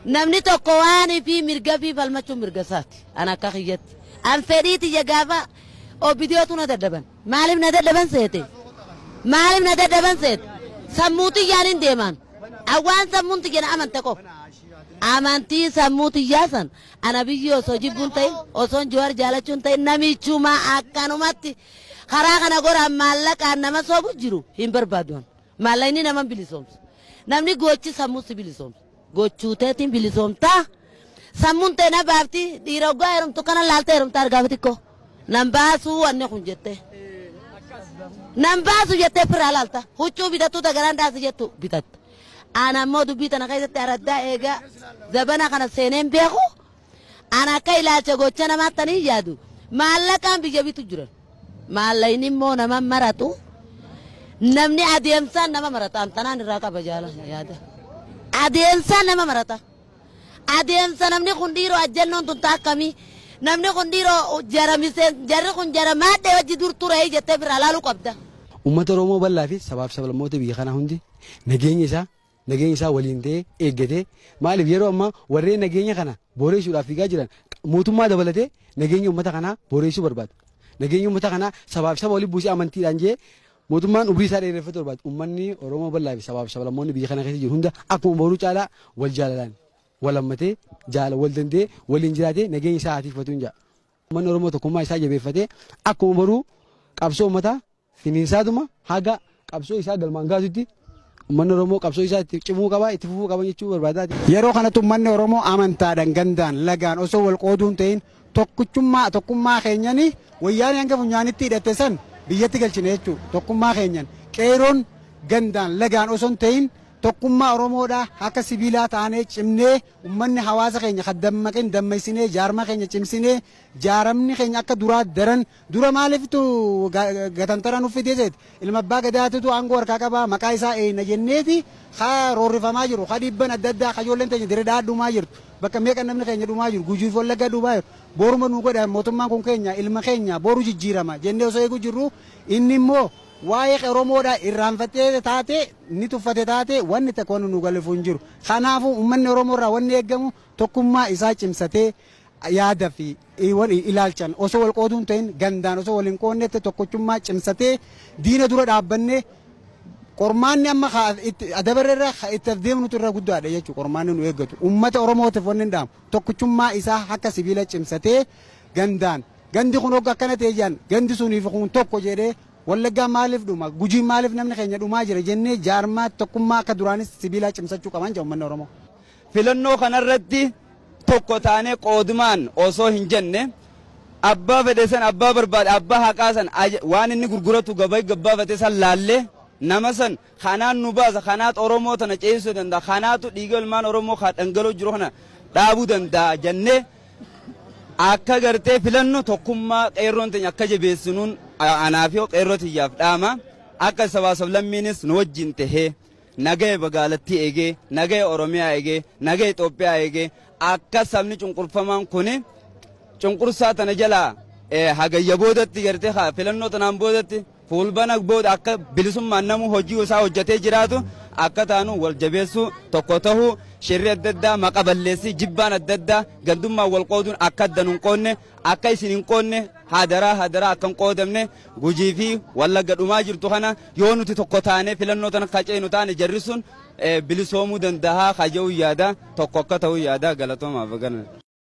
Namni tokko waan fi mirga fi falmachuun mirga isaati. An akka kiyyatti. An fedhiiti gaafa obbidiyootu na dadhaban. Maaliif na dadhaban seete? Maaliif na dadhaban seete? Sammuu xiyyaan hin deeman. Awwaan sammuun xiyyaan amante qofa. Amantii sammuu xiyyaa san ana biyyi osoo jibbuun ta'in osoo Jawaar jaalachuun ta'in namichuma akkanumatti karaa kana goraan maallaqaan nama soobu jiru hin barbaadu. Maallaqni nama bilisoomsu. Namni gochi sammuu si bilisoomsu. Gochuuteetiin bilisoomtaa. Sammuun ta'e na baafti dhiira oggaa heerumtu kana laaltee heerumta argaa xiqqoo. Nan baasuu wanni kun jettee. Nan baasu jettee firaa laalta. Huccuu bitattuu tagaraan daasi jettu bitatta. Ana ammoo dubbii tana keessatti araddaa eegaa zabana kana seeneen beeku. Ana akka ilaalcha gocha namaatti yaadu. Maallaqaan biyya bitu jiran. Maallaqni immoo nama maratu. Namni adeemsaan nama marata. Antanaan irraa qaba jaala yaada. Adeemsaan nama marata. Adeemsa namni kun dhiiroo ajjannoon tun akkamii? Namni kun dhiiroo jara miseen jarri kun jara maadhee hojii dur ture jettee biraa laaluu qabda. Uummata Oromoo bal'aa fi sabaaf sablammoota biyya kanaa hundi nageenya isaa waliin ta'ee eeggatee, maaliif yeroo ammaa warreen nageenya kana booreessuudhaaf fiigaa jiran mootummaa dabalatee nageenya uummata kanaa booreessuu barbaadu. Nageenya uummata kanaa sabaaf saba waliin buusee amantiidhaan jee mootummaan umrii isaa dheereffatu barbaadu. Uummanni Oromoo bal'aa fi sabaaf sablammoonni biyya kana keessa jiru hunda akkuma boruu caalaa wal jaalalaan wal hammatee jaala wal danda'ee waliin jiraatee nageenya isaa haa hin jedha. Uummanni Oromoo tokkummaa isaa jabeeffatee akkuma boruu qabsoo uummataa finiinsaatuma haga qabsoo isaa galmaan gaasutti uummanni Oromoo qabsoo isaa itti cimuu qaba, itti fufuu qaba jechuu barbaadaati. Yeroo kanatti uummanni Oromoo amantaadhaan, gandaan, lagaan osoo wal qooduun ta'in tokkichummaa tokkummaa keenyani wayyaanee hanga funyaanitti hidhatte san biyyatti galchine jechuudha. Tokkummaa keenyan qeeroon gandaan lagaan osoo hin ta'in tokkummaa Oromoodhaa akka sibiilaa taanee cimnee, uummanni hawaasa keenya kan dammaqin dammaqsinee, jaarma keenya cimsinee, jaaramni keenya akka duraa daran dura maaliiftu gatantara nuuf fidee seeti ilma abbaa gadaatitu aangoo harkaa qabaa maqaa isaa eeyna jenneeti haa roorrifamaa jiru, haa dhiibban adda addaa, haa ijoolleen teenya dirree dhumaa jirtu, bakka meeqa namni keenya dhumaa jiru, Gujii fi Wallaggaa dhumaa jiru. Boruma nu godha, mootummaan kun keenya, ilma keenya, boru jijjiirama jennee osoo eeguu jirru inni immoo waa'ee Oromoodha irraanfattee taate ni tuffate taate wanni takka wanni nu galifu hin jiru. Kanaafuu uummanni Oromoo irraa wanni eeggamu tokkummaa isaa cimsatee yaada fi ilaalchan osoo wal qooduun ta'in, gandaan osoo wal hin qoonnetti tokkochummaa cimsatee diina dura dhaabbannee qormaanni amma adabarreerra itti deemnutu irra guddaadha jechuudha qormaanni nu eeggatu. Uummata Oromootiif wanni hin dhaamu tokkochummaa isaa akka sibiila cimsatee gandaan gandi kun hogga akkana ta'e jaan gandi suniif kun tokko jedhee, Wallaggaa maaliif dhuma, Gujiin maaliif namni keenya dhumaa jira jennee jaarmaa tokkummaa akka duraanis sibiilaa cimsachuu qaban jedha uummanni Oromoo. Filannoo kanarratti tokko taanee qoodumaan osoo hin jenne abbaa fedhe san, abbaa barbaade, abbaa haqaa san, waan inni gurguratu gabaa gabbaafate san laallee nama san kanaan nu baasa, kanaatu Oromoo tana ceesisuu danda'a, kanaatu dhiiga ilmaan Oromoo kan dhangala'u jiru kana dhaabuu danda'a jennee akka gartee filannu tokkummaa qeerroon teenya akka jabeessinuun anaa fi qeerroo tiyyaaf dhaama. Akka sabaa sablammiinis nu wajjin tahee nagaya magaalattii eegee, nagaya Oromiyaa eegee, nagaya Itoophiyaa eegee, akka sabni cunqurfamaan kuni cunqursaa tana jalaa hagayya boodatti gartee filannoo tanaan boodatti fuulbana booda akka bilisummaan namu hojii isaa hojjetee jiraatu akka taanu wal jabeessuu, tokko tahuu, shirri adda addaa, maqa balleessii, jibbaan adda addaa, gandummaan wal qooduun akka adda nun qoonne, akka isin hin qoonne, hadaraa hadaraa akka hin qoodamne. Gujii fi Wallagga dhumaa jirtu kana yoo nuti tokko taane filannoo tana kaceenu taane jarri sun bilisoomuu dandahaa kaja'uu yaada, tokko akka ta'uu yaada. Galatoomaaf galan.